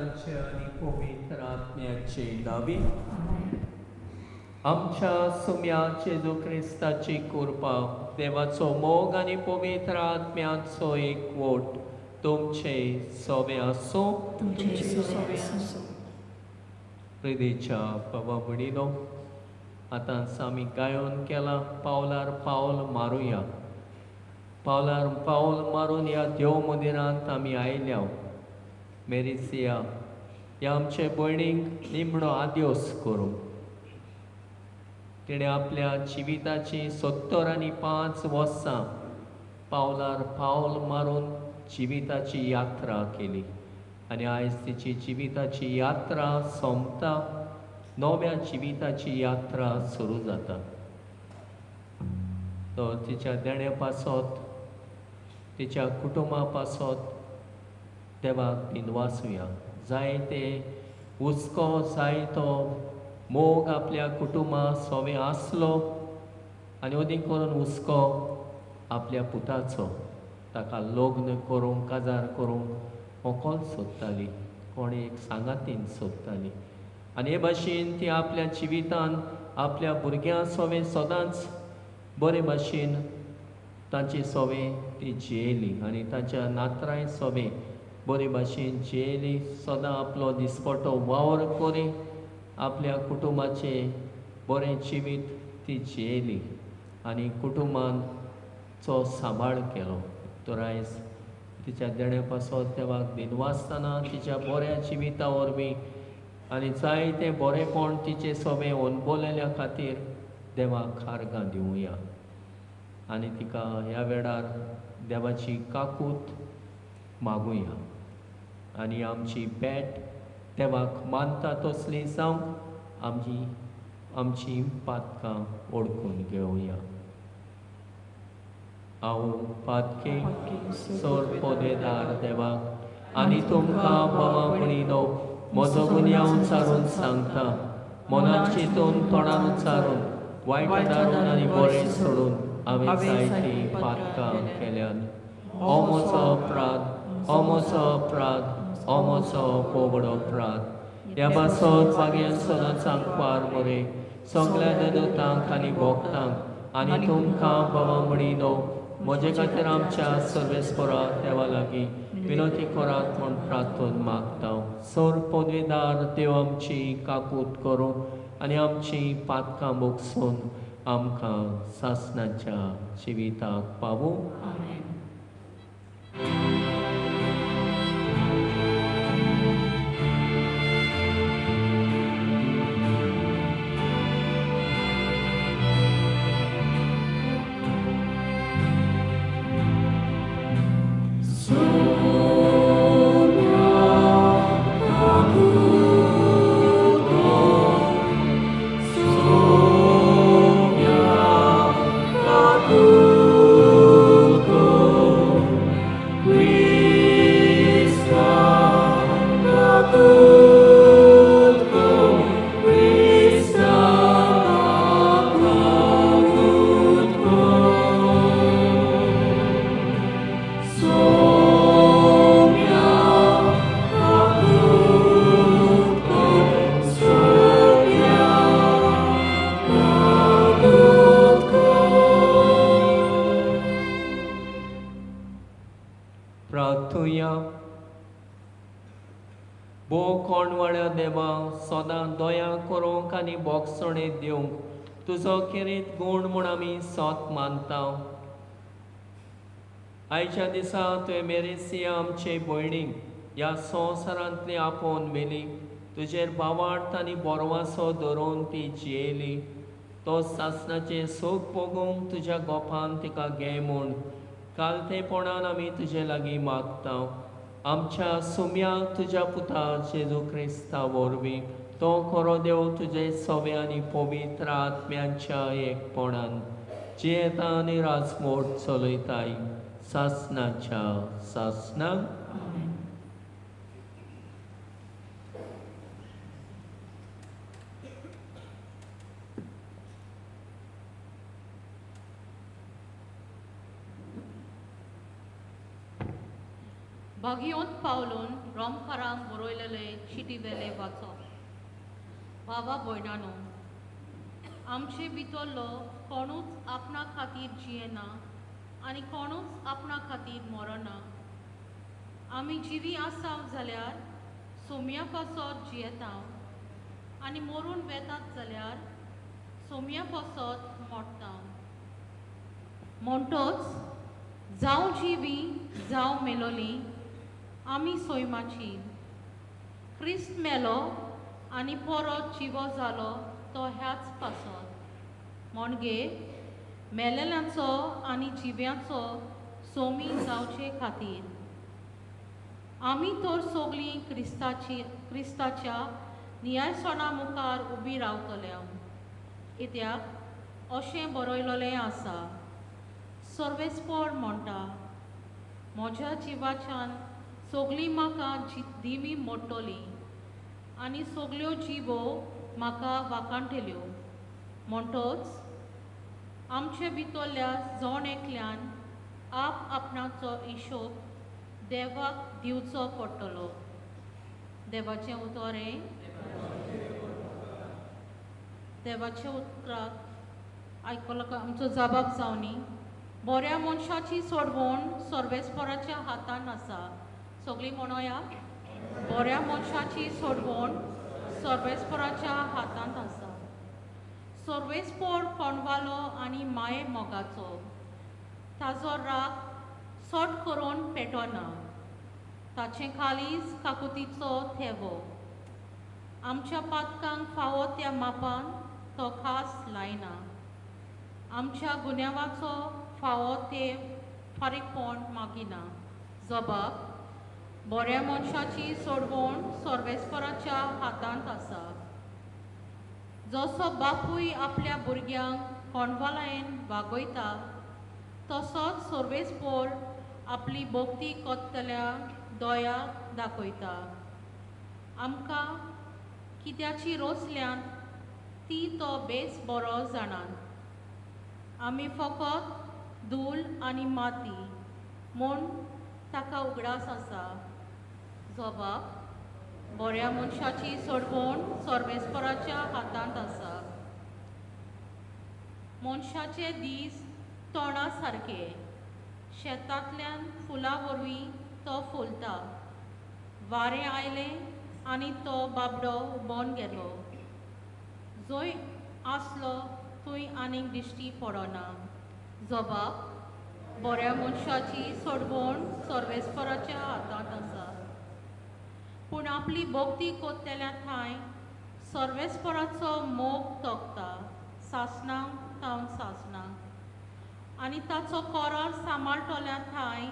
पुताचे आनी पवित्र आत्म्याचे नांवी आमच्या सुम्या जेजू क्रिस्ताची कृपा, देवाचो मोग आनी पवित्र आत्म्याचो एकवट तुमचे सोवे आसूं. प्रितीच्या बाबा भयणीनो, आतां आमी गायोन केला पावलार पावल मारुया. पावलार पावल मारून ह्या देव मंदिरांत आमी आयल्या. मेरिसिया ह्या आमचे भयणीक निमणो आद्योस करूंक तिणें आपल्या जिविताची 75 वर्सां पावलार पावल मारून जिविताची यात्रा केली आनी आयज तिची जिविताची यात्रा सोंपता, नव्या जिविताची यात्रा सुरू जाता. तो तिच्या देण्या पासत, तिच्या कुटुंबा पासत देवाक दिनवासुया. जायते हुस्को, जायतो मोग आपल्या कुटुंबा सोवे आसलो आनी अदीक करून हुस्को आपल्या पुताचो, ताका लग्न करूंक, काजार करूंक होकल सोदताली, कोण एक सांगातीन सोदताली. आनी हे भाशेन ती आपल्या जिवितान आपल्या भुरग्यां सोवे सदांच बरे भाशेन तांचे सोवे ती जियेली आनी तांच्या नातरांय सोवे बरे भाशेन जियेली. सदां आपलो दिसपटो वावर करी आपल्या कुटुंबाचें बरें जिवीत ती जियेली आनी कुटुंबाचो सांबाळ केलो. तर आयज तिच्या देण्या पासत देवाक दिनवासतना तिच्या बऱ्या जिविता वरवीं आनी जायते बरेपण तिचे सोबे अणभवलेल्या खातीर देवाक आर्गां दिवया आनी तिका ह्या वेळार देवाची काकूत मागुया आनी आमची भेट देवाक मानता तसली जावंक आमची आमची पातकां ओळखून घेवया. हांव पातके सोर पोदेदार देवाक आनी तुमकां बाबा भयणीनो म्हजो गुन्यांव उच्चारून सांगता. मनान चिंतून, तोंडान उच्चारून, वायट दारून आनी बरें सोडून हांवें जायतीं पातकां केल्यात. हो म्हजो अपराध, हो म्हजो अपराध, हो म्हजो पोवडो अपराध. ह्या पासत मागीर सदांच सांगपार बरें सगळ्या दत्तांक आनी भोगतांक आनी तुमकां बाबा भयणीनो म्हजे खातीर आमच्या सर्वेस्परा देवा लागीं विनंती करात म्हूण प्रार्थन मागता. सोर पदवेदार देव आमची काकूत करूं आनी आमची पातकां बोगसून आमकां सासणाच्या जिविताक पावूं. प्रार्थुया. भो कोणवाळ्या देवा, सदां दया करूंक आनी बोगसणे दिवंक तुजो खेरीत गूण म्हूण आमी सोत मानता. आयच्या दिसा तुवें मेरेसिया आमचे भयणीक ह्या संवसारांतली आपोवन व्हेली. तुजेर भावार्थ आनी बोरवासो धरून ती जियेली. तो सासणाचें सूख भोगूंक तुज्या गोपान तिका घे म्हूण कालतेपणान आमी तुजे लागीं मागता. आमच्या सुम्याक तुज्या पुता जेजू क्रिस्ता वरवीं, तो खरो देव, तुजे सवे आनी पवित्र आत्म्यांच्या एकपणान जियेता आनी राजमोट चलयताय सासणाच्या सासणाक. बागियोंत पावलून रोमकारांक बरयलेले चिटी वेले वाचप. बाबा भयणानो, आमचे भितरलो कोणूच आपणा खातीर जियेना आनी कोणूच आपणा खातीर मरना. आमी जिवी आसाव जाल्यार सोम्या पासत जियेता आनी मरून वेतात जाल्यार सोम्या पासत मोडटा. म्हणटोच जावं जिवी जावं मेलोली आमी सैमाची. क्रिस्त मेलो आनी परत जिवो जालो तो ह्याच पासत, म्हणगे मेलेल्यांचो आनी जिव्यांचो सोमी जावचे खातीर. आमी तर सगळीं क्रिस्ताच्या नियाळसणा मुखार उबी रावतल्या, कित्याक अशें बरयलेलें आसा, सर्वेस्पोर म्हणटा, म्हज्या जिवाच्यान सगळीं म्हाका दिमी मोडटली आनी सगल्यो जिवो म्हाका वाकाणटल्यो. म्हणटोच आमचे भितरल्या जण एकल्यान आप आपणाचो हिशोब देवाक दिवचो पडटलो. देवाचें उतर हें. देवाच्या उतराक आयकलो काय आमचो जबाब जावनी. बऱ्या मनशाची सोडवण सर्वेस्पराच्या हातान आसा. सगळीं म्हणोया, बऱ्या मनशाची सोडवण सर्वेस्पराच्या हातांत आसा. सर्वेस्पोर कोणवालो आनी माये मोगाचो, ताजो राग सट करून पेटना, ताचें काळीज काकुतीचो थेवो. आमच्या पातकांक फावो त्या मापान तो खास लायना, आमच्या गुन्यांवाचो फावो ते फारीकपण मागिना. जबाब, बऱ्या मनशाची सोडवण सर्वेस्पराच्या हातांत आसा. जसो बापूय आपल्या भुरग्यांक कोणवालायन वागयता तसोच सर्वेस्पोर आपली भक्ती कोत्तल्या दया दाखयता. आमकां कित्याची रोसल्यांत ती तो बेस बरो जाणात. आमी फकत धूल आनी माती म्हूण ताका उगडास आसा. जबाब, बऱ्या मनशाची सोडवण सर्वेस्पराच्या हातांत आसा. मनशाचे दीस तोंडा सारके, शेतांतल्यान फुलां वरवीं तो फुलता. वारें आयलें आनी तो बाबडो उबोन गेलो, जंय आसलो थंय आनीक दिश्टी पडना. जबाब, बऱ्या मनशाची सोडवण सर्वेस्पराच्या हातांत आसा. पूण आपली भक्ती कोत्तल्या ठांय सर्वेस्पराचो मोग तोखता, सासणां तावन सासणां. आनी ताचो कोरार सांबाळटल्या ठांय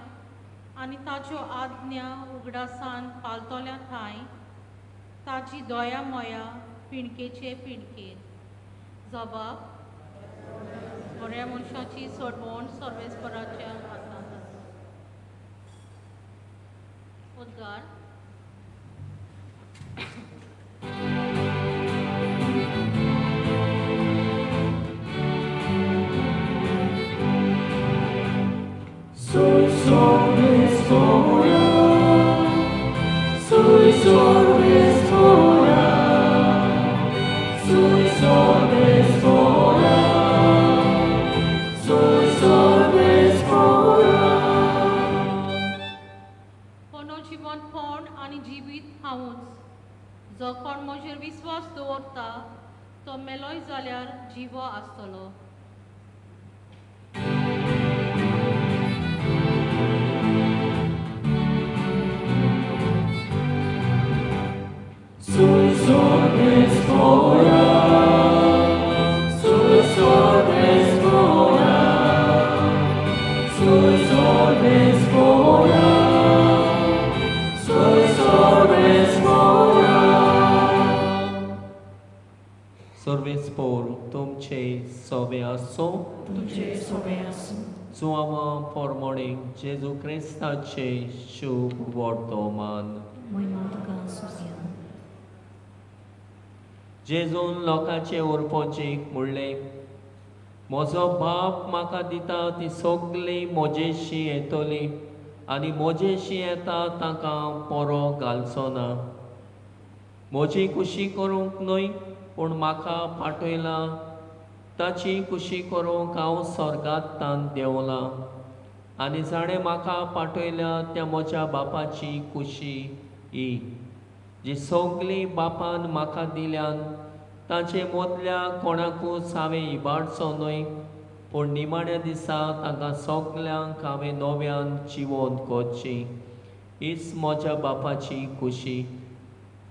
आनी ताच्यो आज्ञा उगडासान पालतल्या ठांय ताची दया मोया पिणकेचे पिणकेर. जबाब, बऱ्या मनशाची सोडवण सर्वेस्पराच्या हातांत आसा. उद्गार. Sui sorbes ora, sui sorbes ora, sui sorbes ora, sui sorbes ora. पुनर्जिवंतपण आनी जिवीत हांवूच. जो कोण म्हजेर विस्वास दवरता तो मेलोय जाल्यार जिवो आसतलो. Sui sorbes ora, sui sorbes ora, sui sorbes ora, sui sorbes ora. सर्वेस्पोर तुमचे सोबे आसूं. तुमचे सोबे आसूं. जुआंवा पोरमोणे जेजू क्रिस्ताचे शुभ वर्तमान. महिमा तुका आसूं. जेजून लोकांचे उरपोचीक म्हणलें, म्हजो बाप म्हाका दिता ती सगळी म्हजेशी येतली आनी म्हजेशी येता तांकां हांव पोरो घालचो ना. म्हजी खुशी करूंक न्हय, पूण म्हाका पाठयला ताची खुशी करूंक हांव स्वर्गांतल्यान देंवलां. आनी जाणें म्हाका पाठयल्या त्या म्हज्या बापाची खुशी ही, जी सगळीं बापान म्हाका दिल्यान ताचे मदल्या कोणाकूच हांवें इबाडचो न्हय, पूण निमाण्या दिसा तांकां सगल्यांक हांवें नव्यान जिवंत करची. हीच म्हज्या बापाची खुशी.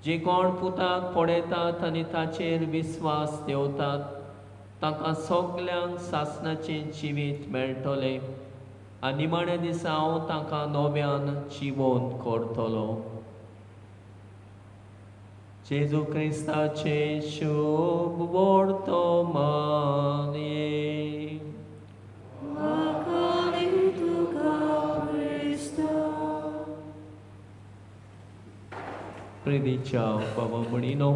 जे कोण पुताक पळयतात आनी ताचेर विस्वास दवरतात तांकां सगल्यांक सासणाचें जिवीत मेळटलें आनी निमाण्या दिसा हांव तांकां नव्यान जिवंत करतलो. जेजू क्रिस्ताचें शुभ वर्तमान. वाखाणी तुका क्रिस्ता. प्रितीच्या बाबा म्हणिनो,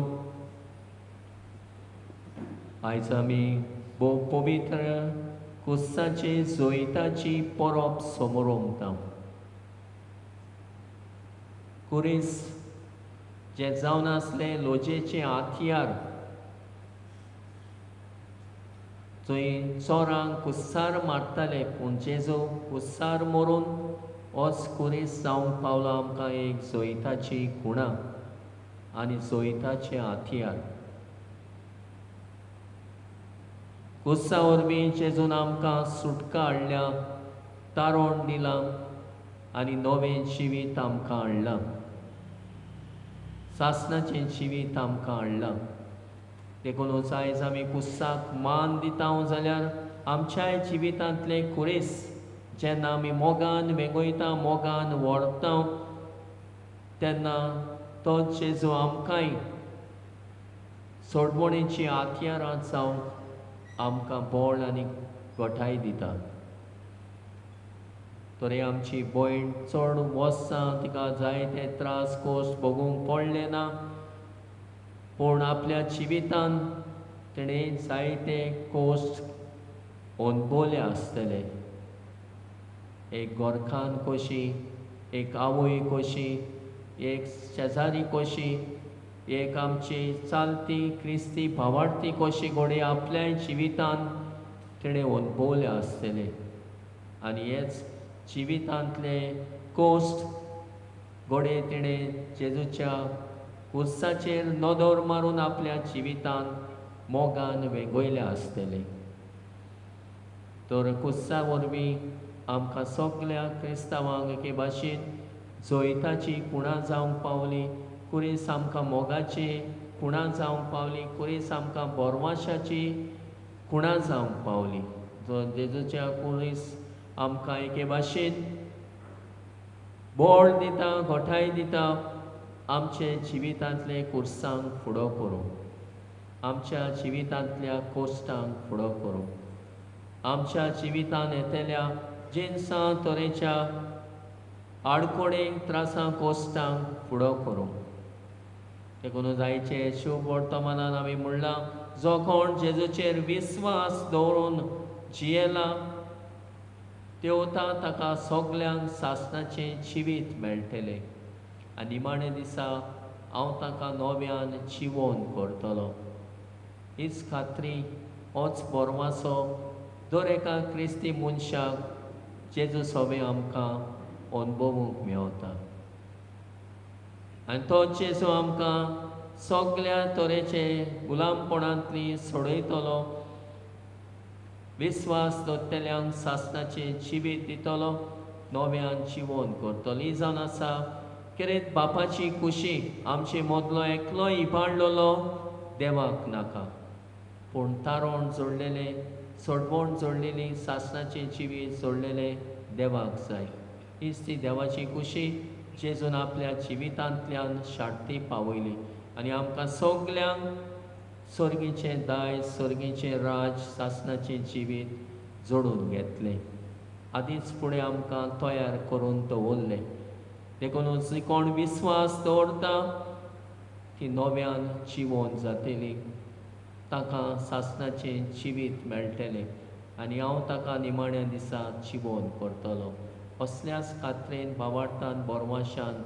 आयज आमी भोव पवित्र कुस्साचे जैताची परब समोरमता. कुरीस जें जावन आसलें लोजेचें हत्यार, थंय चोरांक कुस्सार मारताले, पूण जेजू कुस्सार मरून होच कुरीस जावंक पावलो आमकां एक जैताची खुणा आनी जैताचें हत्यार. कुस्सा वरवीं जेजून आमकां सुटका हाडल्या, तारोण दिलां आनी नवें जिवीत आमकां हाडलां, सासणाचें जिवीत आमकां हाडलां. देखूनच आयज आमी कुस्साक मान दिता जाल्यार आमच्याय जिवितांतलें कुरीस जेन्ना आमी मोगान वेंगयता, मोगान व्हरता, तेन्ना तो जेजू आमकांय सोडवणेची हत्यारां जावंक आमकां बळ आनी घटाय दिता. तर आमची भयण चड वर्सां तिका जायते त्रास कोश्ट भोगूंक पडले ना, पूण आपल्या जिवितान तिणें जायते कोश्ट अणभवले आसतले. एक गोरखान कशी, एक आवय कशी, एक शेजारी कशी, एक आमची चालती क्रिस्ती भावार्थी कशी घडये आपल्या जिवितान तिणें अणभवले आसतले. आनी हेच जिवितांतले कोश्ट घडये तिणें जेजूच्या कुर्साचेर नदर मारून आपल्या जिवितान मोगान वेंगयले आसतले. तर कुर्सा वरवीं आमकां सगल्या क्रिस्तांवांक एके भाशेन जैताची खुणा जावंक पावली, कुरीस आमकां मोगाची खुणा जावंक पावली, कुरीस आमकां बोरवाशाची खुणा जावंक पावली. जो जेजूच्या कुरीस आमकां एके भाशेन बळ दिता, घटाय दिता, आमचे जिवितांतले कुर्सांक फुडो करूं, आमच्या जिवितांतल्या कोश्टांक फुडो करूं, आमच्या जिवितांत येतल्या जिनसां तरेच्या आडकोडेंक, त्रासां, कोश्टांक फुडो करूं. देखून आयचे शुभ वर्तमानान आमी म्हणलां, जो कोण जेजूचेर विस्वास दवरून जियेला देवता ताका सगल्यांक सासणाचें जिवीत मेळटलें आनी निमाणे दिसा हांव ताका नव्यान जिवोन करतलो. हीच खात्री, होच बोरवासो दर एका क्रिस्ती मनशाक जेजू सोबें आमकां अणभवूंक मेवता. आनी तो जेजू आमकां सगल्या तरेचे गुलामपणांतली सोडयतलो, विस्वास दवरतल्यांक सासणाचें जिवीत दितलो, नव्यान जिवन करतलो. ही जावन आसा कितें बापाची खुशी. आमचे मदलो एकलो इबाडलेलो देवाक नाका, पूण तारोण जोडलेलें, सोडवण जोडलेली, सासणाचें जिवीत जोडलेलें देवाक जाय. हीच ती देवाची खुशी जेजून आपल्या जिवितांतल्यान शार्ती पावयली आनी आमकां सगल्यांक सर्गीचें दायज, सर्गीचें राज, सासणाचें जिवीत जोडून घेतलें, आदींच फुडें आमकां तयार करून दवरलें. देखूनच कोण विस्वास दवरता ती नव्यान जिवन जातली, ताका सासणाचें जिवीत मेळटलें आनी हांव ताका निमाण्या दिसा जिवन करतलो. असल्याच खात्रेन भावार्थान बोरवाशान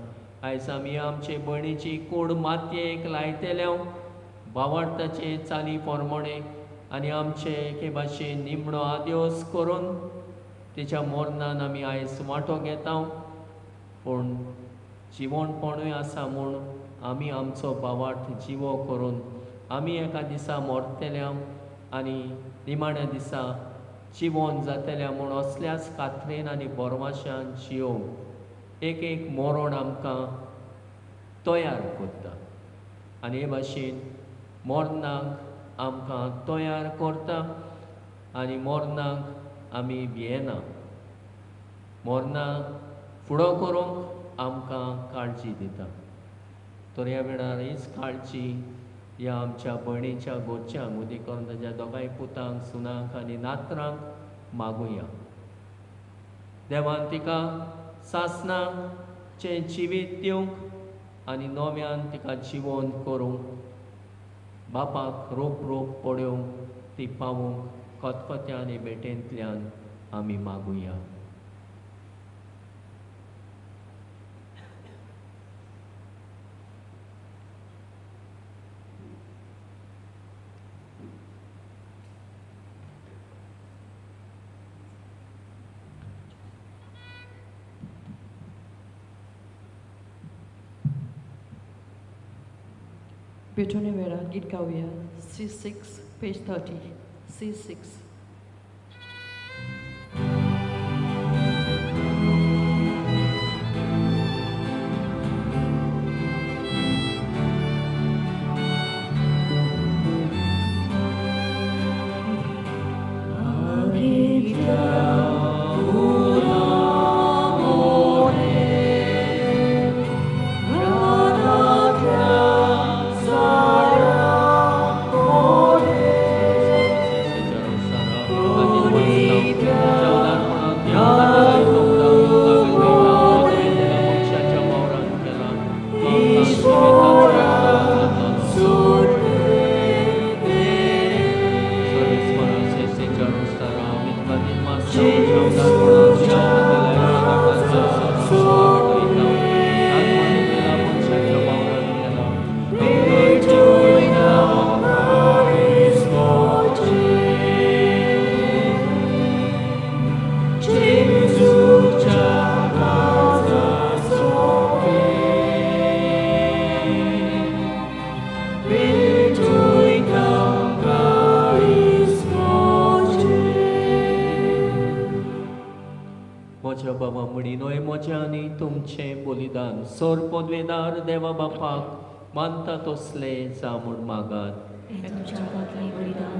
आयज आमी आमचे भयणीची कूड मातयेक लायतले भावार्थाचे चाली पोरमोणे आनी आमचे एके भाशेन निमणो आद्योस करून तिच्या मोरनान आमी आयज वांटो घेता. पूण जिवणपणूय आसा म्हूण आमी आमचो भावार्थ जिवो करून आमी एका दिसा मरतले आनी निमाण्या दिसा जिवोन जातल्या म्हूण असल्याच कात्रेन आनी बोरवाशान जियोवंक एक एक मरण आमकां तयार करता आनी हे भाशेन मरणाक आमकां तयार करता आनी मरणाक आमी भियेना. मरणाक फुडो करूंक आमकां काळजी दिता. तर ह्या वेळार हीच काळजी ह्या आमच्या भयणीच्या घरच्यांक उदी करून ताच्या दोगांय पुतांक सुनांक आनी नातरांक मागुया. देवान तिका सासणाचें जिवीत दिवंक आनी नव्यान तिका जिवन करूंक बापाक रोप रोप पळोवंक ती पावूंक खतखत्या आनी भेटेंतल्यान आमी मागुया. भेटवणे वेळार गीत गावया. C6 page 30. C6. तुमचें बलिदान सोर पदवेदार देवा बापाक मानता तसले जा म्हूण मागात. तुमच्या हातांतलें बलिदान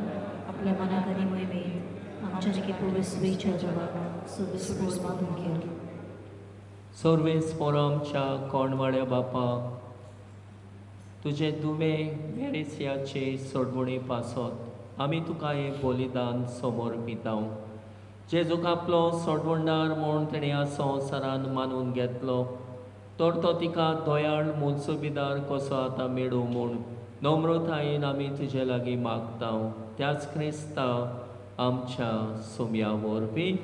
आपल्या मनाक आनी मोहिमेंत आमच्या पवित्र जवाब सुविस्पूर मागून घेवं. सर्वेस्पोर आमच्या कोणवाड्या बापाक तुजे दुवे मेरेसियाचे सोडवणे पासत आमी तुका हें बलिदान समर्पितांव. जेजूक आपलो सोडवणदार म्हूण तेणें ह्या संवसारान मानून घेतलो तर तो तिका दयाळ मुनसुबीदार कसो आतां मेळूं म्हूण नम्रतायेन आमी तुजे लागीं मागता. त्याच क्रिस्ता आमच्या सोम्या वरवीं.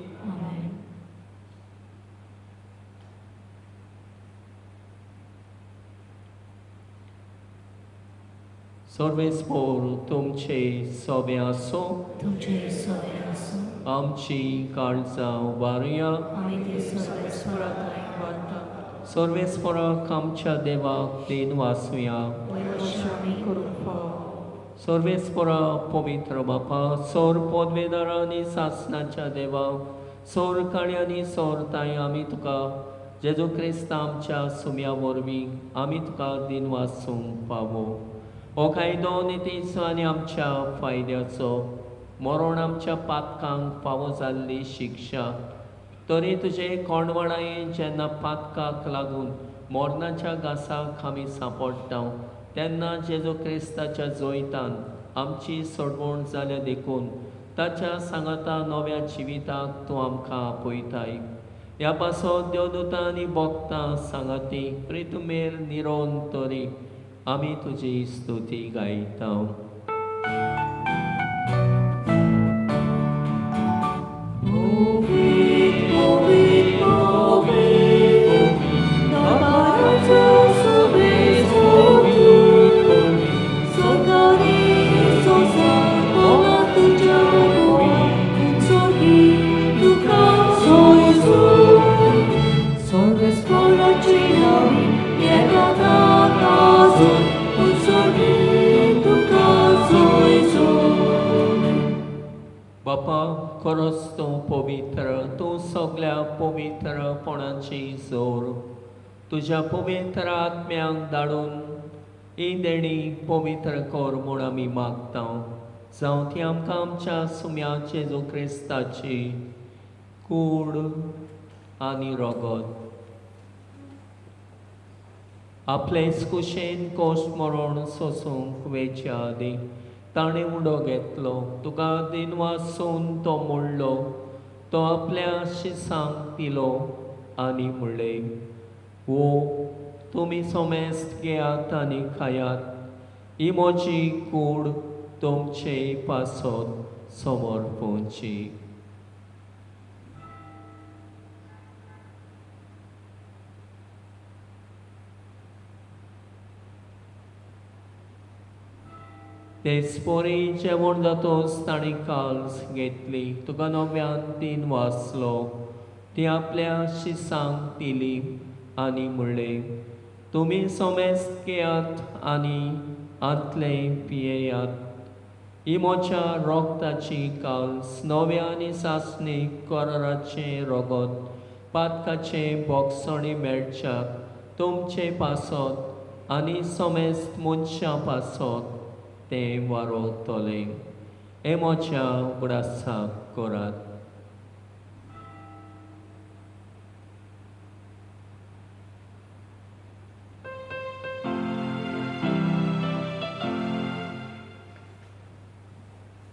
सर्वेस्पोर तुमचे सोबे आसूं. तुमचे सोबे आसूं. आमची काळजां उबारुया. सर्वेस्पोराक आमच्या देवाक then वासुया. सर्वेस्पोरा पवित्र बापा सोर पदवेदार आनी सासणाच्या देवा सोर काळी आनी सोर ताई आमी तुका जेजू क्रिस्त आमच्या सुम्या वरवीं आमी तुका दिन वासूंक पावो. हो कायदो नितीचो आनी आमच्या फायद्याचो मरण आमच्या पातकांक फावो जाल्ली शिक्षा तरी तुजे कोणवणायेन जेन्ना पातकाक लागून मरणाच्या घासाक आमी सांपडटा तेन्ना जेजू क्रिस्ताच्या जैतान आमची सोडवण जाल्या देखून ताच्या सांगाता नव्या जिविताक तूं आमकां आपयताय. ह्या पासत देवदूतां आनी भक्तां सांगाती प्रितुमेर निरोन तरी आमी तुजी स्तुती गायता. Ovid, Ovid, Ovid. खरोच तूं पवित्र, तूं सगळ्या पवित्रपणाची जोर. तुज्या पवित्र आत्म्यांक धाडून ही देणी पवित्र कर म्हूण आमी मागता, जावं ती आमकां आमच्या सुम्या जेजू क्रिस्ताची कूड आनी रगत. आपलेच कुशेन कोश मरण सोसूंक वेच्या आदीं ताणें उडो घेतलो, तुका दिनवासून तो मोडलो, तो आपल्या शिसांक दिलो आनी म्हणलें, वो तुमी सोमेस्त घेयात आनी खायात, ही म्हजी कूड तुमचे पासत समर्पणची. तेच परी जेवण जातोच ताणें काल्स घेतली, तुका नव्यान तीन वाचलो, ती आपल्या शिसांक दिली आनी म्हणलें, तुमी सोमेस्त घेयात आनी आंतलें पियेयात, ही म्हज्या रोगताची काल्स, नव्या आनी सासणी कराराचें रगत, पातकाचें बोगसणी मेळच्याक तुमचे पासत आनी सोमेस्त मनशां पासत तें वारोवतलें. हें म्हज्या उगडासाक करात.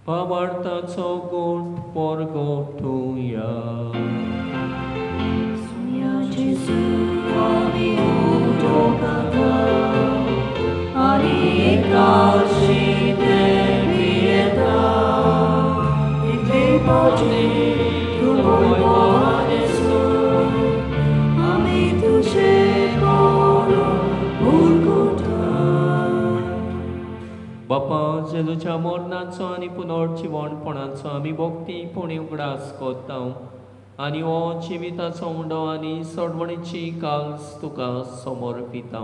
भावार्थाचो गोट परगटुया. सुया जेजू आमी उडो घालता आनी एकाशी ते पियेता, इतले पावटी तूं वयवानेसो आमी तुजें मरण उरकुटा. बापा, जेजूच्या मरणाचो आनी पुनर्जिवणपणाचो आमी भक्ती पुणी उगडास करता आनी हो जिविताचो उंडो आनी सोडवणीची काल्स तुका समर्पिता.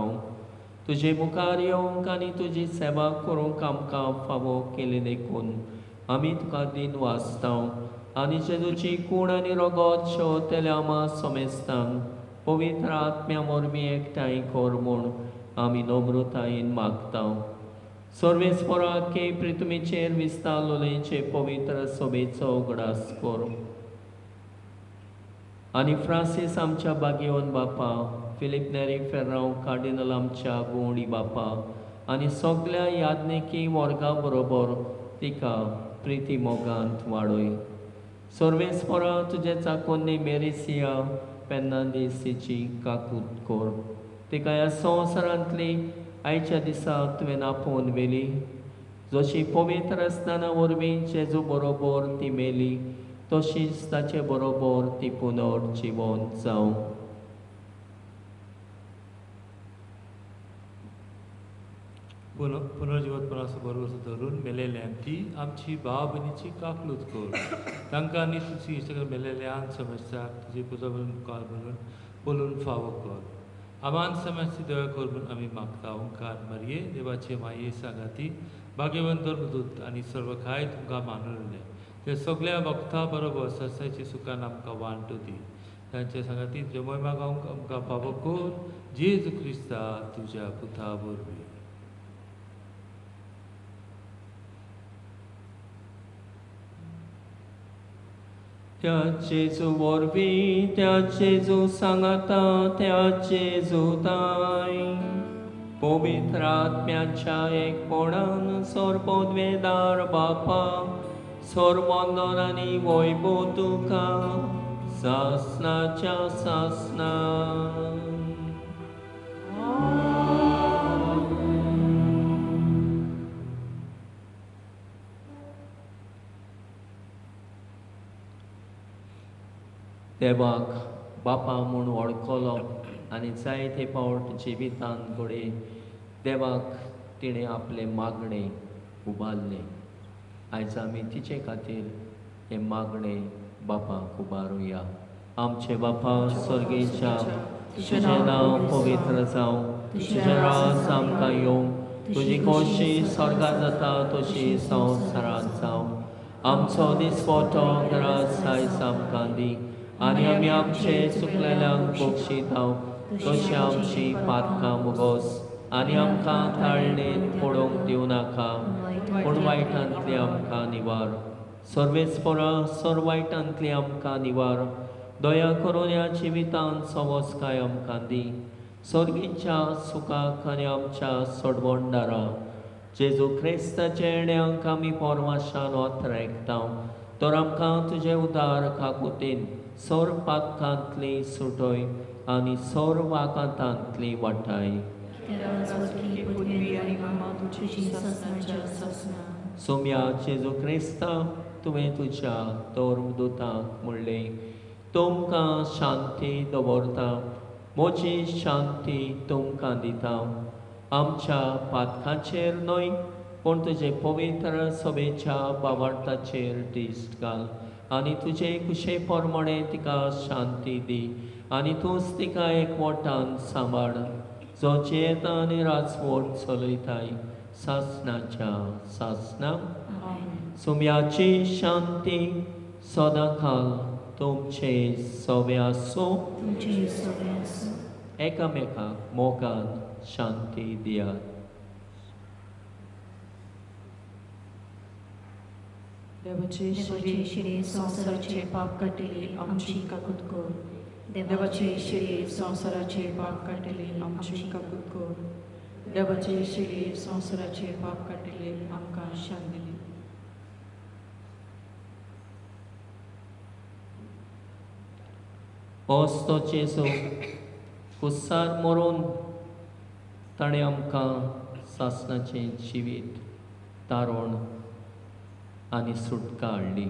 तुजे मुखार येवंक आनी तुजी सेवा करूंक आमकां फावो केली देखून आमी तुका दिन वाचता आनी जेजूची कूड आनी रगत शेवतेल्या आमा समेस्तांक पवित्र आत्म्या वरवीं एकठांय कर म्हूण आमी नम्रतायेन मागता. सर्वेस्पराके पृथ्वीचेर विस्तारलेचे पवित्र सभेचो उगडास कर आनी फ्रांसीस आमच्या बागेवन बापा, फिलीप नेरी फेर्रांव कार्डिनल आमच्या गोंडी बापा आनी सगल्या याज्ञिकी वर्गा बरोबर तिका प्रिती मोगांत वाडय. सर्वेस्परा तुजे चाकोन्नी मेरिसिया फेर्नांदीसीची काकूत कर, तिका ह्या संवसारांतली आयच्या दिसा तुवें आपोवन व्हेली, जशी पवित्र स्नाना वरवीं जेजू बरोबर ती मेली तशीच ताचे बरोबर ती पुनर्जिवन जावं. पुनर्जिवतपणाचो बरोबर धरून मेलेल्यान ती आमची भाव भयणीची काकलूत कर, तांकां आनी तुजी इश्ट मेलेल्यान समस्याक तुजी पुजा मुखार म्हणून बोलून फावो कर. आमान समस्या दया कर म्हूण आमी मागता. ओंकार मारये देवाचे माये सांगाती भाग्यवंत धर्मदूत आनी सर्व खाय तुमकां मानवले ते सगळ्या वखदां बरोबर सस्याची सुखान आमकां वांटू दी. तांचे सांगाती तुज्या मोहिमा गावंक आमकां फावो कर, जेजू क्रिस्ता तुज्या पुता वरवीं. त्या जेजू वरवीं, त्या जेजू सांगाता, त्या जेजू ताय पवित्र आत्म्याच्या एकपणान सर्वोद्वेदार बापा, सर्वंदन आनी वैभव तुका सासनाच्या सासना. देवाक बापा म्हूण वळखलो आनी जायते फावट जिवितांत घडये देवाक तिणें आपलें मागणें उबारलें. आयज आमी तिचे खातीर हें मागणें बापाक उबारुया. आमचे बापा स्वर्गेच्या, तुजें नांव पवित्र जावं, तुजें राज आमकां येवं, तुजी खोशी स्वर्गांत जाता तशी संवसारांत जावं. आमचो दिसपटो ग्रास आयज आमकां दी आनी आमी आमचे चुकलेल्यांक बक्षिताव तशी आमची पातकां मुगोस आनी आमकां ताळणेंत पडोवंक दिवं नाका पूण वायटांतली आमकां निवार. सर्वेस्परा सर वायटांतली आमकां निवार. दया करून ह्या जिवितांत सवस्काय आमकां दी. सर्गीच्या सुखाक आनी आमच्या सोडवणदारा जेजू क्रिस्ताच्या येण्याक आमी पोरवाशान ओतरेकता तर आमकां तुजे उदार काकुतीन सोर पातकांतली सुटय आनी सोर वाकांतांतली वाटाय. सोम्या जेजू क्रिस्ता तुवें तुज्या धर्मदुतांक म्हणलें तुमकां शांती दवरता म्हजी शांती तुमकां दिता. आमच्या पातकांचेर न्हय पूण तुजे पवित्र सभेच्या बावार्थाचेर दिश्ट घाल आनी तुजे कुशे प्रमाणे तिका शांती दी आनी तूंच तिका एकवटान सांबाळ जो जियेता आनी राजवट चलयताय सासणाच्या सासणा. सुम्याची शांती सदांकाल तुमचे सवे आसूं. एकामेकाक मोगान शांती दियात. देवाचे शिरे संवसाराचे पाप काडटले आमची काकूत कर. देवाचे शिरे संवसाराचे पाप काडटले आमची काकूत कर. देवाचे शिरे संवसाराचे पाप काडटले आमकां शांती दिली. ओस्तो जेजू कुसार मरून ताणें आमकां सासणाचें जिवीत तारण आनी सुटका हाडली.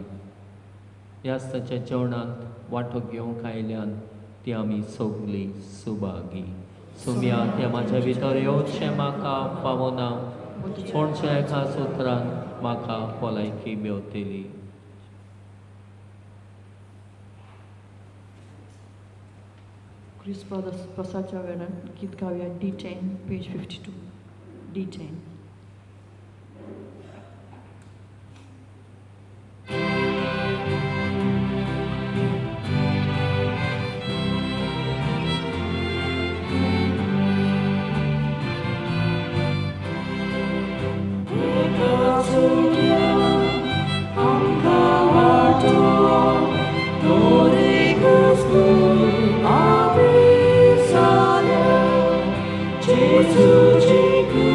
ह्याच ताच्या जेवणांत वांटो घेवंक आयल्यान ती आमी सगळीं सुभागी. सुम्या त्या म्हाज्या भितर येवचें म्हाका पावना पूण एका सुत्रान म्हाका भलायकी मेवतली. क्रिस्पा प्रसाच्या वेळार गीत गावया D10 page 52 D10. Jesu, Jesu,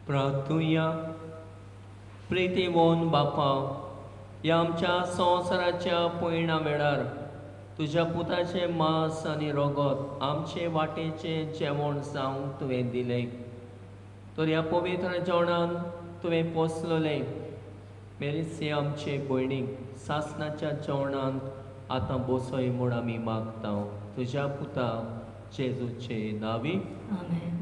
प्रार्थुया. प्रितीमोन बापा, ह्या आमच्या संवसाराच्या पयणा वेळार तुज्या पुताचें मांस आनी रगत आमचे वाटेचें जेवण जावंक तुवें दिलें, तर ह्या पवित्र जेवणान तुवें पोसलें मेरिसे आमचे भयणीक सासणाच्या जेवणांत आतां बसय म्हूण आमी मागता, तुज्या पुता जेजूचे नांवी. आमेन.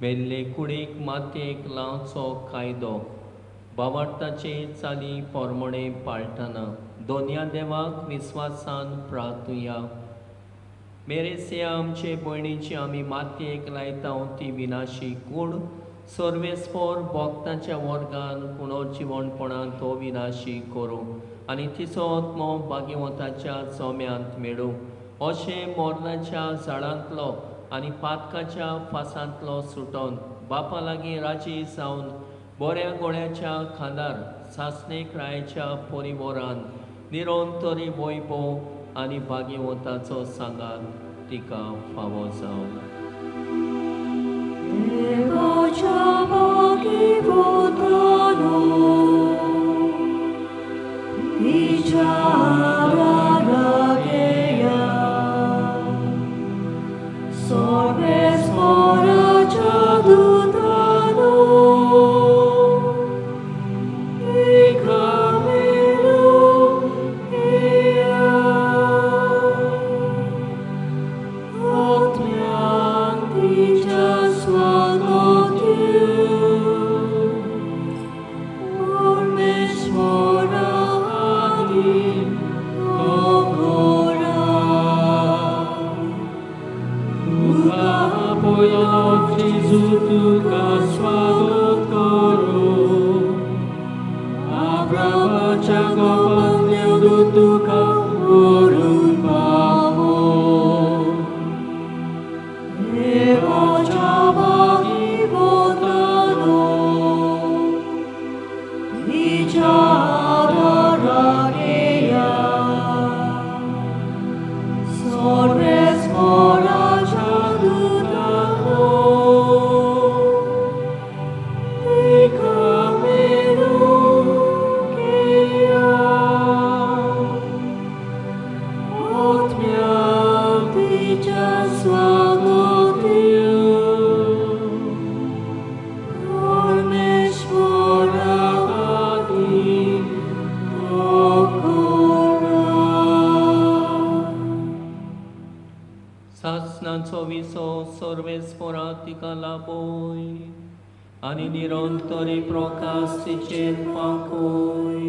मेल्ले कुडीक मातयेक लावचो कायदो बावार्थाचे चाली पोरमणे पाळटना दोनया देवाक विस्वासान प्रार्थुया. मेरेसिया आमचे भयणीची आमी मातयेक लायता ती विनाशी कूड सर्वेस्पोर भक्तांच्या वर्गान पुनर्जिवणपणान तो विनाशी करूं आनी तिचो आत्मो भाग्यवंताच्या चोम्यांत मेळूं, अशें मरणाच्या झाडांतलो आनी पातकाच्या फासांतलो सुटोन बापा लागीं राजी जावन बऱ्या गोळ्याच्या खांदार सासणेक रायच्या परिवरान निरंतरी वैभव आनी भाग्यवंताचो सांगात तिका फावो जावं. देवाच्या भाग्यवंतानो, तिच्या आराधकेया, सर्वेस्पराच्या दुतानो, तिका मेळुया. आत्म्यान तिच्या स्वागत परमेश्वरा आदी दोगोरा. तुका पयलो जेजू तुका स्वागत करूं, आब्रामाच्या गोपांतल्यो दूत तुका व्हरून पावो. देवाच्या भाग्यवंतानो, तिच्या आदारागेया, सर्वेस्पराच्या दुतानो, तिका मेळुंया. आत्म्यान तिच्या स्वागत परमेश्वरा आदी दोगोरा. सासणाचो विसो सर्वेस्पोरा तिका लाभोय आनी निरंतरी प्रकाश तिचेर पाकोय.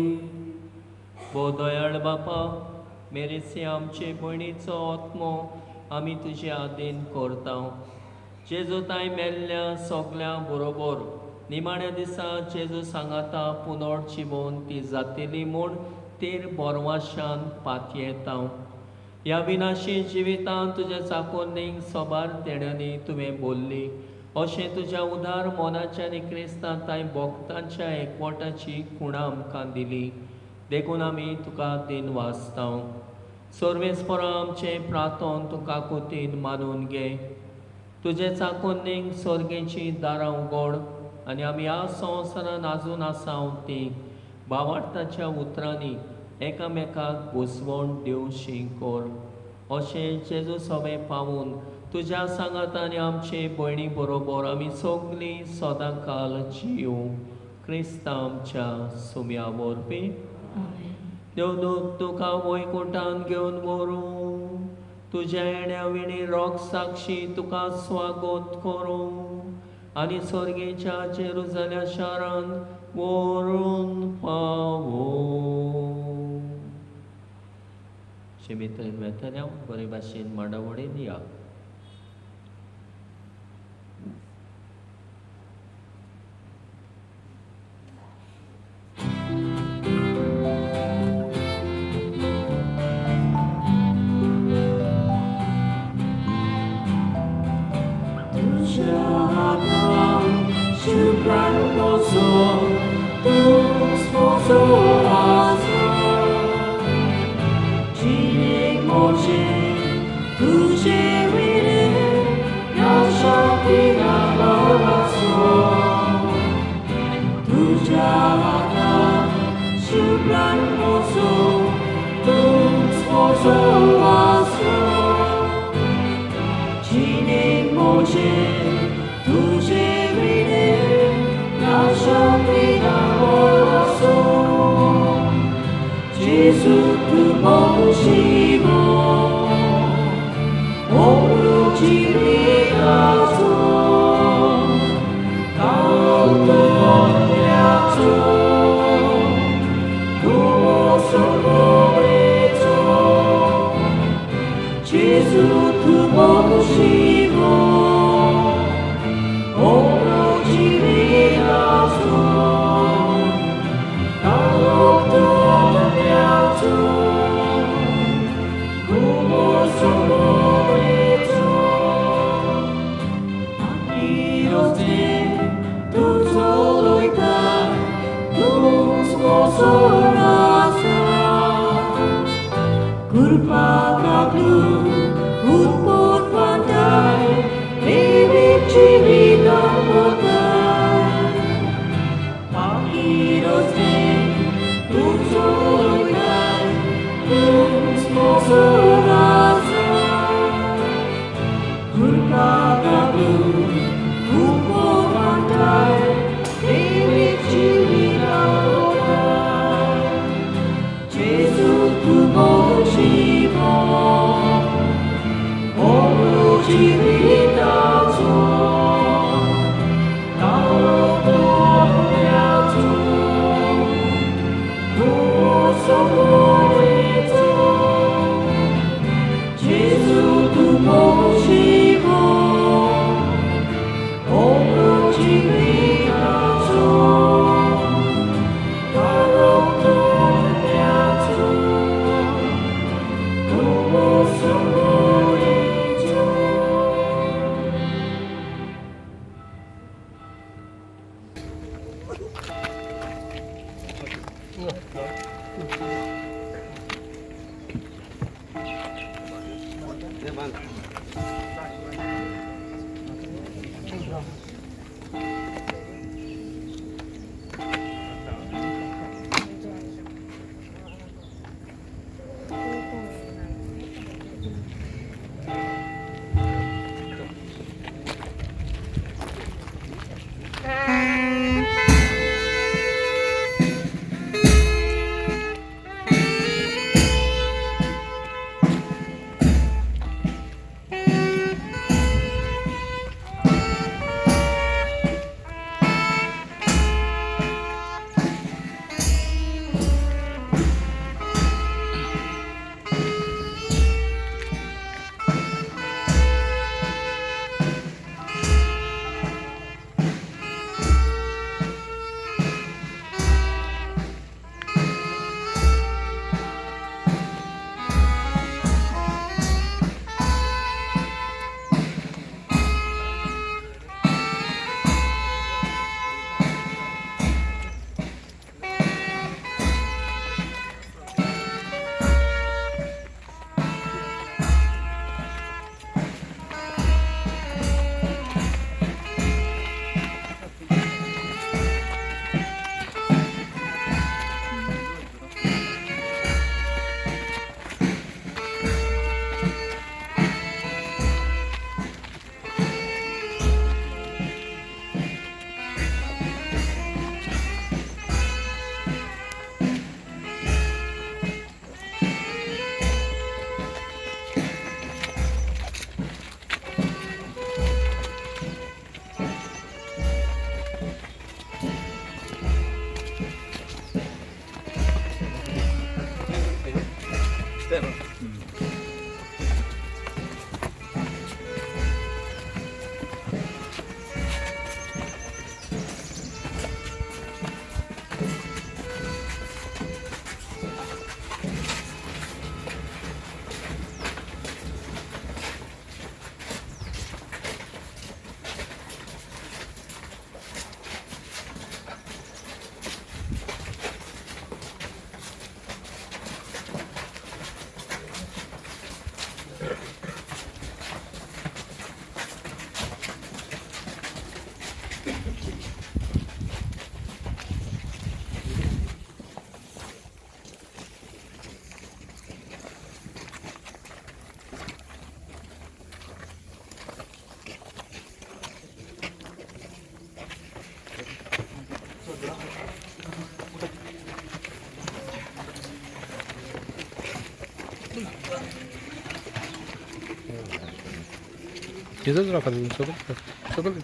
भो दयाळ बापा, मेरेसे आमचे भयणीचो आत्मो आमी तुजे आदीन करता. जेजू तांय मेल्ल्या सगल्या बरोबर निमाण्या दिसा जेजू सांगाता पुनर्जिवोन ती जातली म्हूण तेर बोरवाशान पातयेता. ह्या विनाशी जिवितांत तुज्या चाकोरनीक सोबार देण्यांनी तुवें बोल्ली, अशें तुज्या उदार मनाच्या आनी क्रिस्तां तांय भक्तांच्या एकवटाची खुणा आमकां दिली, देखून आमी तुका दिन वाचता. सर्वेस्परा आमचें प्रार्थन तुका कोतीन मानून घे. तुजे चाकोरनीक सर्गेची दारां उगड आनी आमी ह्या संवसारान आजून आसा ती भावार्थाच्या उतरांनी एकामेकाक भोसवण दिवशी कर. अशें जेजू सवें पावून तुज्या सांगात आनी आमचे भयणी बरोबर आमी सगळीं सदां काल जियों, क्रिस्तांव आमच्या सुम्या वरवीं. आमेन. देव तुका वैकुंठान घेवन व्हरूं, तुज्या येण्या विणी रोग साक्षी तुका स्वागत करूं आनी सर्गेच्या जेरुजाल्या शारान व्हरून पावों. शिमित्रेन वेतल्या बरे भाशेन मांडावळीन या. तुझ्या हातान शुभ्रान मोजो तूंच मोजो आसा जिणेक मोजे तुजे विणे ह्या शांतीना भावाचो तुज्या हातान शुभ्रान मोजो तूंच मोजो आसा जिणेक मोजे तुजे विणे ह्या शांतीना भावाचो जेजू तूं मोजीवो ओमरू जिविताचो काल तूं मोन्याचो तूं मोजो मोरेचो जेजू तूं मोजीवो ओमरू जिविताचो काल तूं मोन्याचो तूं mojo मोरेचो Pakirote tu soloita tu smosorasa Kurpa kaklu utpot pantai Devik chivitan potai Pakirote tu soloita tu smosorasa Kurpa kaklu Gesù tu motivo Om Jivitazo Tarokto Nyazo Tumo Sumorizo. हेजोच राव फादर सगळं सगळं.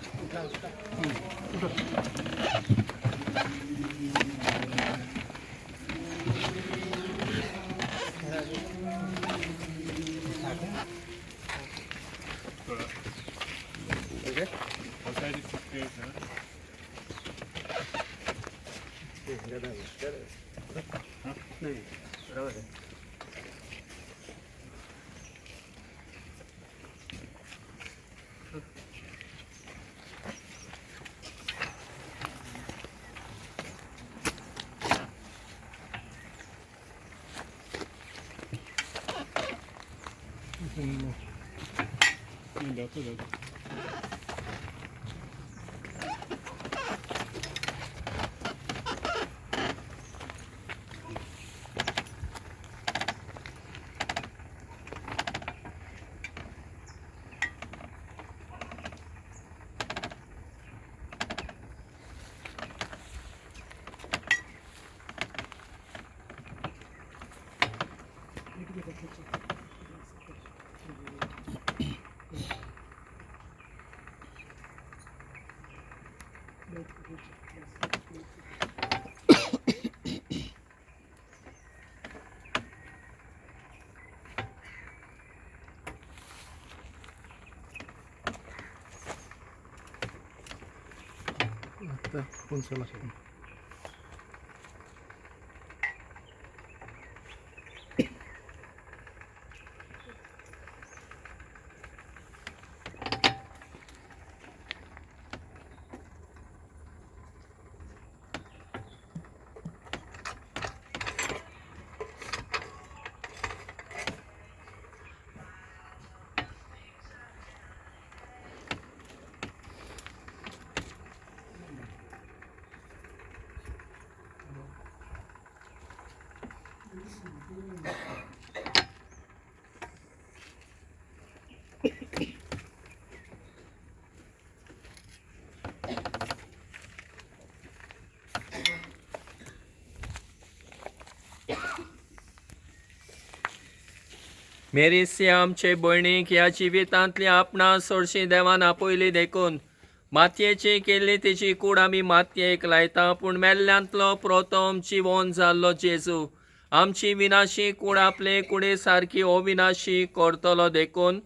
आतां कोनसो लागता. मेरीसी आमचे भयणीक ह्या जिवितांतली आपणा सोडशी देवान आपयली देखून मातयेची केल्ली तिची कूड आमी मातयेक लायता, पूण मेल्ल्यांतलो प्रथम जिवोन जाल्लो जेजू आमची विनाशी कूड आपले कुडी सारकी अविनाशी करतलो देखून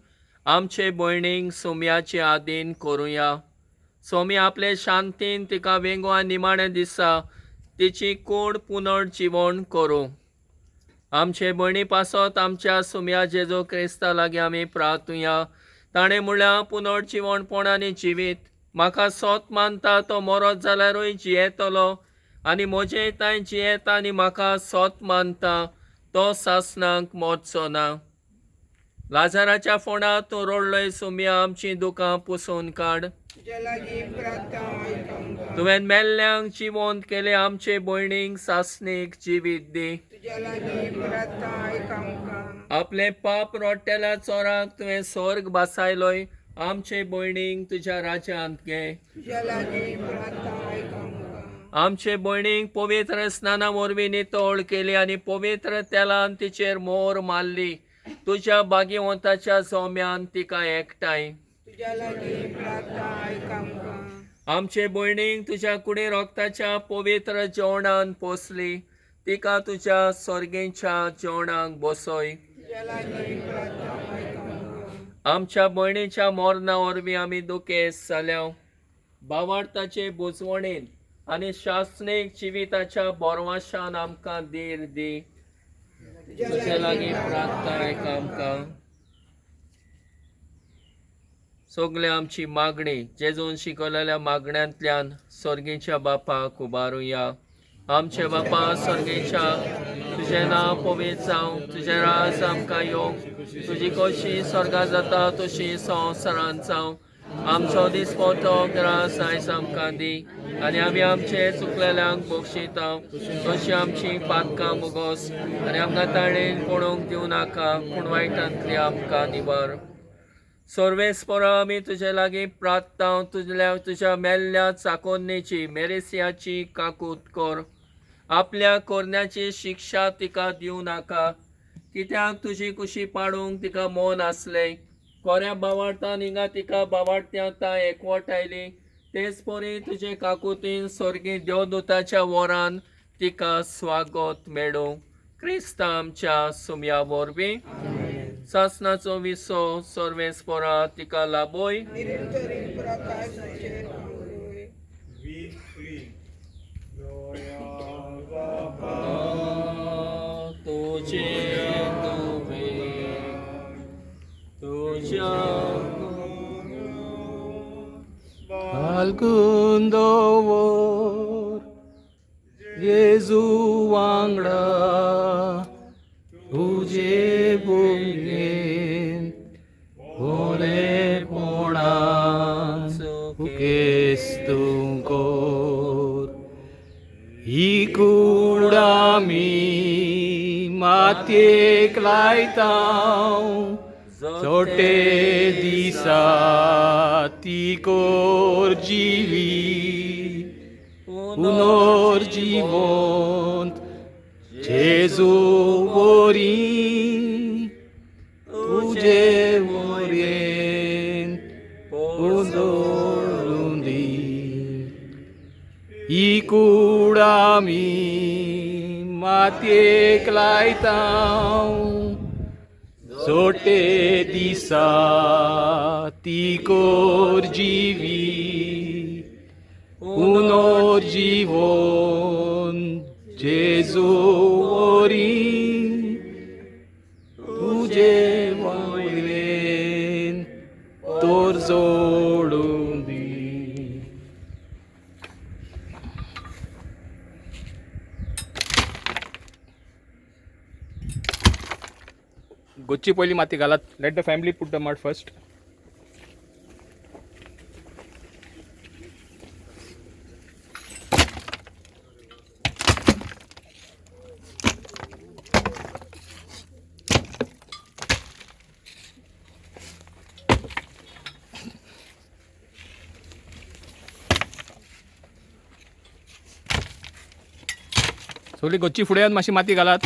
आमचे भयणीक सोम्याचे आदीन करुया. सोमी आपले शांतीन तिका वेंगो आनी निमाणें दिसा तिची कूड पुनर्जिवण करूं. आमचे भयणी पासत आमच्या सुम्या जेजू क्रिस्ता लागीं आमी प्रार्थुया. ताणें म्हणल्यार पुनर्जिवणपण आनी जिवीत, म्हाका सोत मानता तो मरत जाल्यारूय जियेतलो आनी म्हजें तांय जियेता आनी म्हाका सोत मानता तो सासणाक मरचो ना. लाजाराच्या फोंडात तूं रडलोय सुम्या, आमचीं दुकां पुसून काड. तुवें मेल्ल्यांक जिवंत केले, आमचे भयणीक सासणीक जिवीत दी. आपलें पाप रोडटेल्या चोराक तुवें स्वर्ग बासायलोय, आमचे भयणीक तुज्या राज्यांत घे. आमचे भयणीक पवित्र स्नाना वरवीं नितळ केली आनी पवित्र तेलान तिचेर मोर मारली, तुज्या भाग्यवंताच्या जोम्यान तिका एकठांय. आमचे भयणीक तुज्या कुडी रोगताच्या पवित्र जेवणान पोसली, तिका तुज्या सर्गेच्या जेवणाक बसय. आमच्या भयणीच्या मरणा वरवीं आमी दुखेस्त जाल्या, भावार्थाचे बुजवणेन आनी शासनीक जिविताच्या बोरवाशान आमकां धीर दी. तुजे लागीं प्रार्थना आयक आमकां. सगळे आमची मागणी जेजून शिकवलेल्या मागण्यांतल्यान सर्गीच्या बापाक उबारुया. आमचे बापा सर्गेच्या, तुजें नांव पवित्र जावं, तुजें राज आमकां येवं, तुजी कशी स्वर्गा जाता तशी संवसारांत जावं. आमचो दिसपटो ग्रास आयज आमकां दी आनी आमी आमचे चुकलेल्यांक बक्षिता तशी आमची पातकां मुगोस आनी आमकां ताणें पळोवंक दिवं नाका, पूण वायटांतली आमकां निवार. सर्वेस्परा आमी तुजे लागीं प्रार्थना, तुजल्या तुज्या मेल्ल्या चाकोन्नेची मेरेसियाची काकूत कर. आपल्या कोरण्याची शिक्षा तिका दिवं नाका, कित्याक तुजी कुशी पाडूंक तिका मन आसलें. कोऱ्या बावार्तान हिंगा तिका बावार्त्या ता एकवटायली तेच परी तुजे काकुतीन स्वर्गी देवदूताच्या वरान तिका स्वागत मेळूं क्रिस्ता आमच्या सुम्या वरवीं सासनाचो विसो सर्वेस्पोरा तिका लाभोय. तुझे तुवे तुझ्या फाल्गुन दवर जेजू वांगडा तुजे भुरगेन बरेपणान सुखेस्त कर ही कूड आमी मातयेक लायता चोटे दिसा ती कोर जिवी पुनर्जीवंत जेजू वरी तुजे वरेन पुनरुंदी ही कूड आमी मातयेक लायता जोटे दिसा ती कोर जिवी पुनर्जीवन जेजू वरी तुजे वरेन तोर जोडून दी. गोच्ची पयली माती घालात. Let the family put the mud first. सगळी गोच्ची फुडें येवन मातशी माती घालात.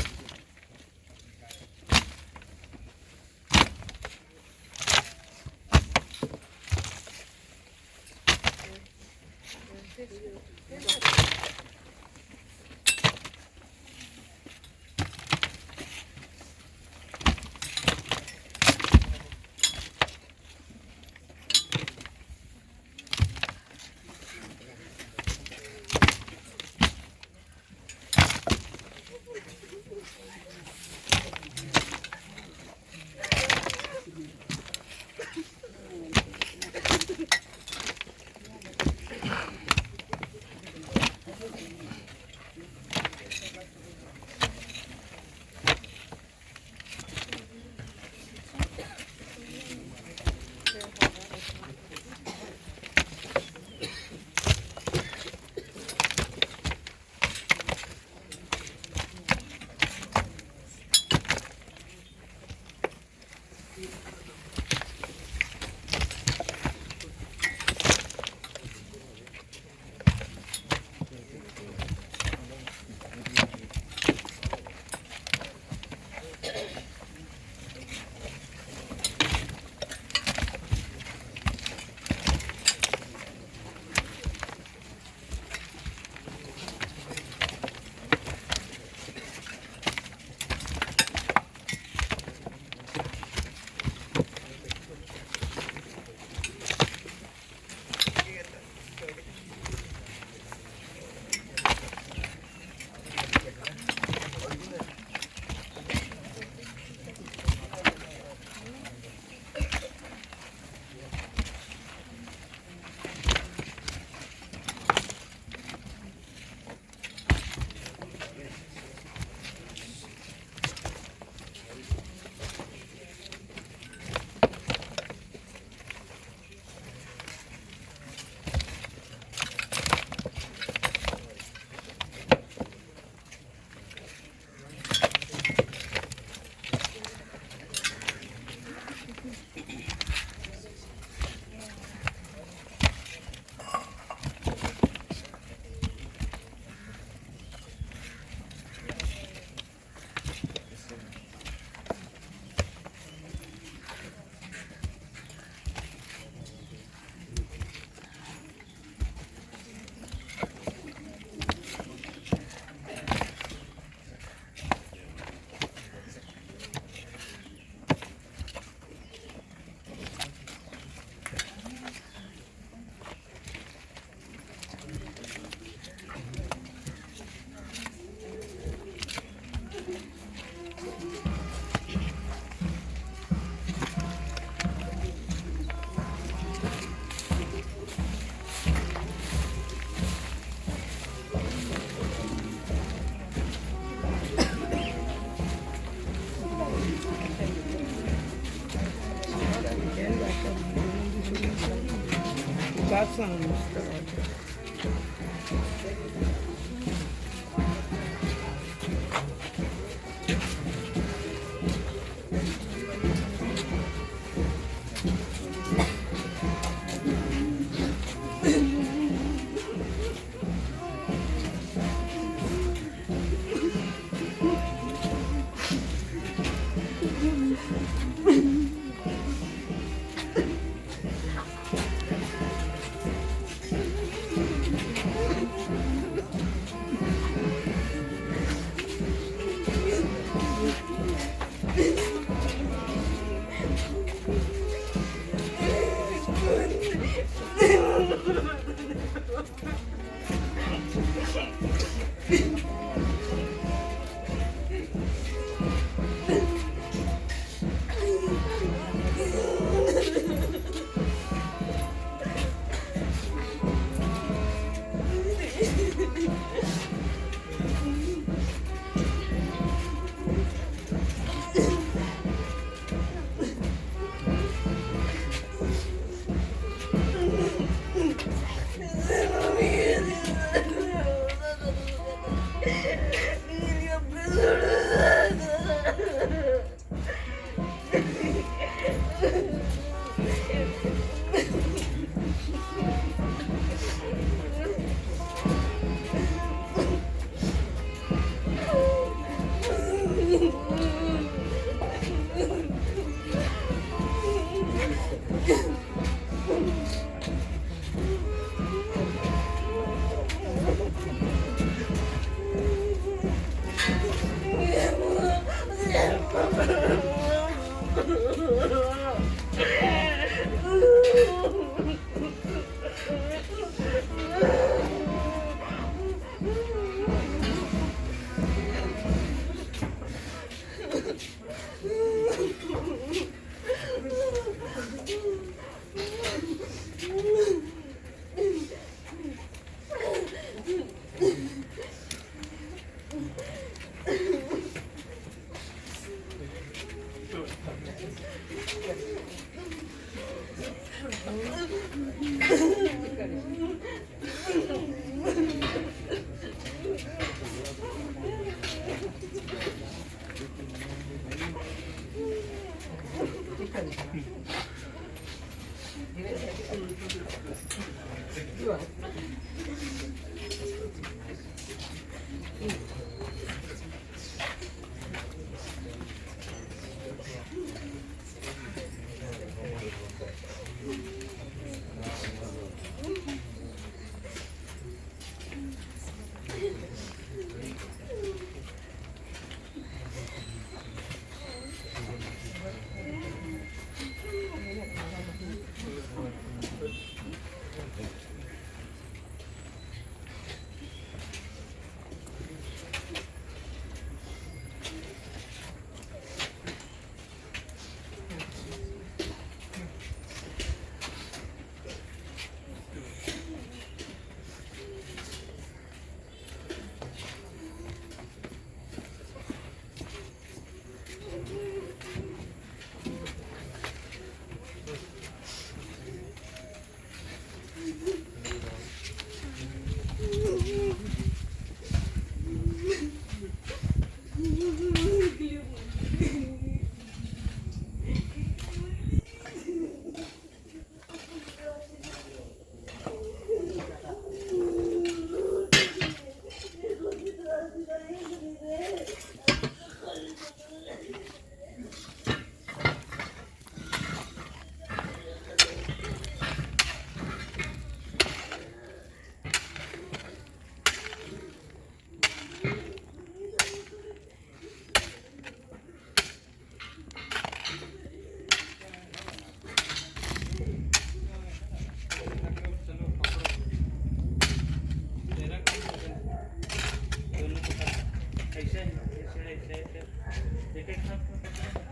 पांचांक दिसता.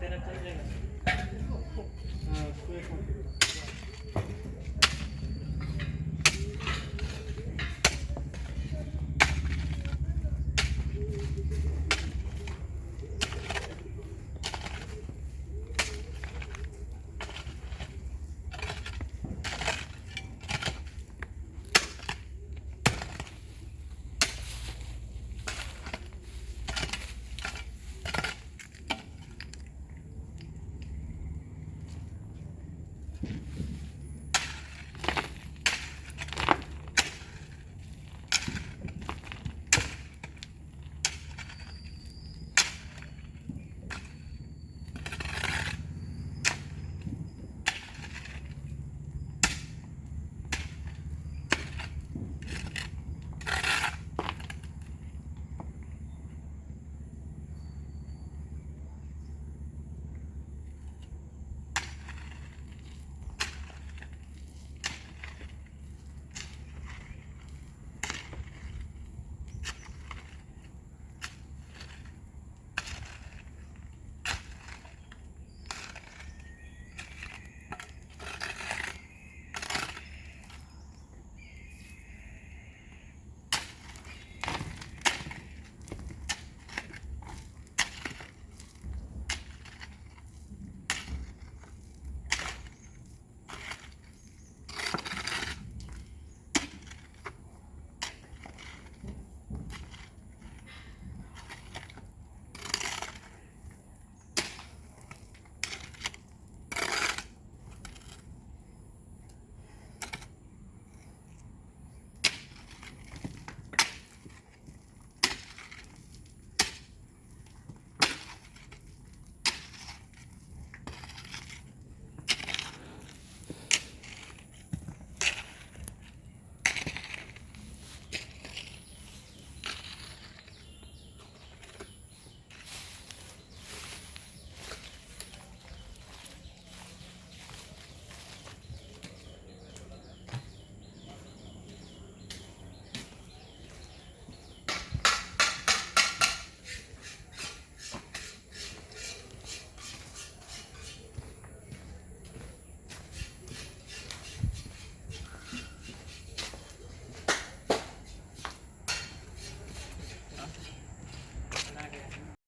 तेरा चल जाएगा। हाँ, उसको एक